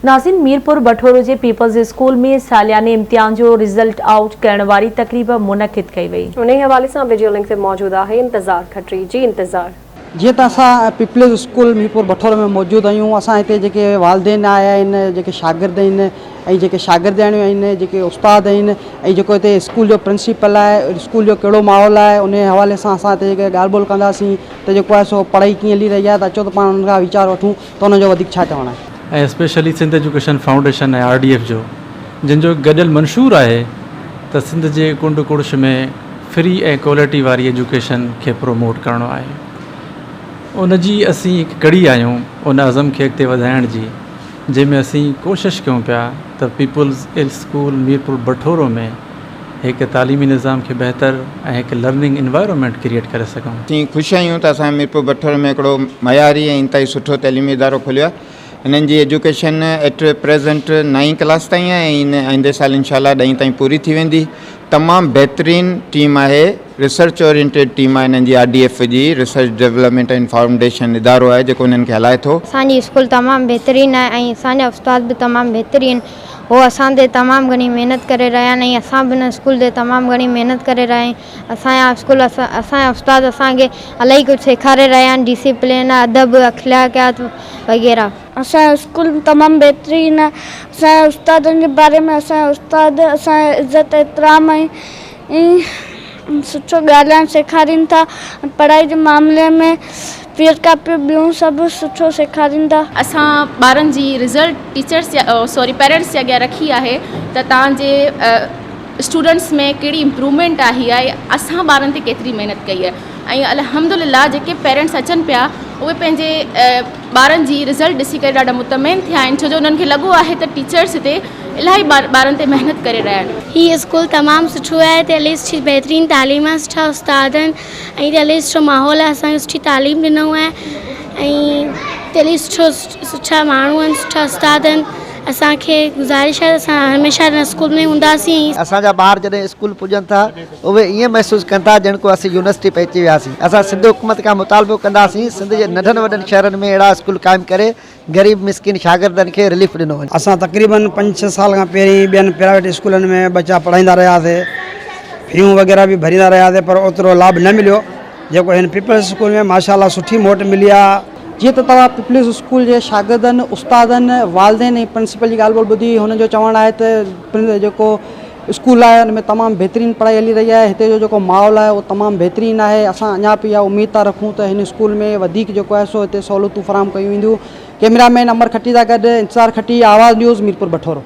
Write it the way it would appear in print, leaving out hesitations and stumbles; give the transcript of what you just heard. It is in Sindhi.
ناظرين ميرپور بٺورو جي پيپلز اسڪول ۾ سالياني امتحان جو رزلٽ آئوٽ ڪرڻ واري تقريب منعقد ڪئي وئي. انهي حوالي سان وڊيو لنڪ تي موجود آهي انتظار کٽري جي انتظار. جيئن ته اسان پيپلز اسڪول ميرپور بٺورو ۾ موجود آهيون اسان هتي جيڪي والدين آيا آهن جيڪي شاگرد آهن ۽ جيڪي شاگردياڻيون آهن جيڪي استاد آهن ۽ جيڪو هتي اسڪول جو پرنسپل آهي اسڪول جو ڪهڙو ماحول آهي انهي حوالي سان اسان هتي جيڪي ڳالهه ٻولهه ڪنداسين ته جيڪو آهي سو پڙهائي ڪيئن هلي رهي آهي ته اچو ته پاڻ انهن کان ويچار وٺون ته انهن جو وڌيڪ ڇا چوڻ آهي. ۽ Specially Sindh education foundation ۽ R D F جو جن جو هڪ گڏيل منشور آهي ته سنڌ جي ڪنڊ ڪڙڇ ۾ فري ۽ ڪوالٽي واري ايجوڪيشن کي پروموٽ ڪرڻو آهي ان جي اسين هڪ ڪڙي آهيون ان عزم کي اڳتي وڌائڻ جي جنهن ۾ اسين ڪوشش ڪيون پيا ته پيپلز اسڪول ميرپور بٺورو ۾ هڪ تعليمي نظام کي بهتر ۽ هڪ لرننگ انوائرومينٽ ڪريئيٽ ڪري سگهون. اسين خوش آهيون ته اسان جي ميرپور بٺوري ۾ هڪڙو معياري ۽ انتهائي سٺو تعليمي ادارو کليو آهي. هنن جي ايجوڪيشن ايٽ پريزنٽ نائين ڪلاس تائين آهي ۽ هن آئيندي سال انشاء الله ڏهين تائين پوري ٿي ويندي. تمام بهترين ٽيم آهي، ريسرچ اورينٽيڊ ٽيم آهي هنن جي آر ڊي ايف جي ريسرچ ڊولپمينٽ اينڊ فائونڊيشن ادارو آهي جيڪو هنن کي هلائي ٿو. اسان جي اسڪول تمام بهترين آهي ۽ اسان جا استاد به تمام بهترين هو اسان تي تمام گهڻي محنت ڪري رهيا آهن ۽ اسان به هن اسڪول تي تمام گهڻي محنت ڪري رهيا آهيون اسان جا اسڪول اسان جا استاد اسان کي الاهي ڪجهه سيکاري رهيا آهن ڊسيپلين ادب اخلاقيات وغيره. اسان جو اسڪول تمام بهترين آهي اسان جي استادن جي باري ۾ اسان جا استاد اسان کي عزت احترام ۽ سٺو ڳالهائڻ سيکارين ٿا پڙهائي جي معاملي ۾ فيئر ڪاپيون ٻيون سڀ سٺو سيکارين ٿا. اسان ٻارن جي رزلٽ ٽيچرس جي سوري پيرنٽس جي اڳيان رکي آهي ته توهان جي اسٽوڊنٽس ۾ ڪهڙي امپروومينٽ آئي آهي اسان ٻارن تي ڪيتري محنت ڪئي آهي ۽ الحمد لله جيڪي پيرنٽس اچن پيا اهي پنهنجي ٻارن جي رزلٽ ڏسي ڪري ڏاڍا مطمئن ٿيا آهن ڇو جو انهن کي لڳو آهي ته ٽيچرس هتي الاهي ٻارن تي محنت ڪري رهيا آهن. هي اسڪول تمام سٺو آهي هتي الاهي سٺي بهترين تعليم آهي سٺا استاد آهن ۽ هتي الاهي سٺو ماحول آهي اسان کي سٺي تعليم ڏنو آهي ۽ هتي الاهي سٺو سٺا ماڻهو آهن سٺا استاد آهن اسان کي گذارش آهي ته اسان هميشه هن اسڪول ۾ هونداسين. اسان جا ٻار جڏهن اسڪول پڄن ٿا اهي ائين محسوس ڪن ٿا ڄڻ ڪو اسين يونيورسٽي پهچي وياسين. اسان سنڌ حڪومت کان مطالبو ڪنداسين سنڌ جي ننڍن وڏن شهرن ۾ اهڙا اسڪول قائم ڪري غريب مسڪين شاگردن کي رليف ڏنو وڃي. اسان تقريبن پنج ڇهه سال کان پهرين ٻين پرائيويٽ اسڪولن ۾ ٻچا پڙهائيندا رهياسي، فيون وغيره به ڀريندا رهياسي پر اوترو لاڀ نه مليو جيڪو هن پيپلز اسڪول ۾ ماشاء الله سٺي موٽ ملي آ. جيئن ته توهان پيپلز اسڪول جي شاگردن، استادن، والدين ۽ پرنسپل جي ڳالهه ٻولهه ٻڌي هنن جو چوڻ آهي ته جيڪو اسڪول آهي ان ۾ تمام بهترين پڙهائي هلي رهي آهي هتي جو جيڪو ماحول آهي اهو تمام بهترين آهي اسان اڃا به اها اميد ٿا رکون ته هن اسڪول ۾ وڌيڪ جيڪو آهي سو هتي سهولتون فراهم ڪيون وينديون ڪئميرا مين امر کٽي سان گڏ انتظار کٽي آواز نيوز ميرپور بٺورو.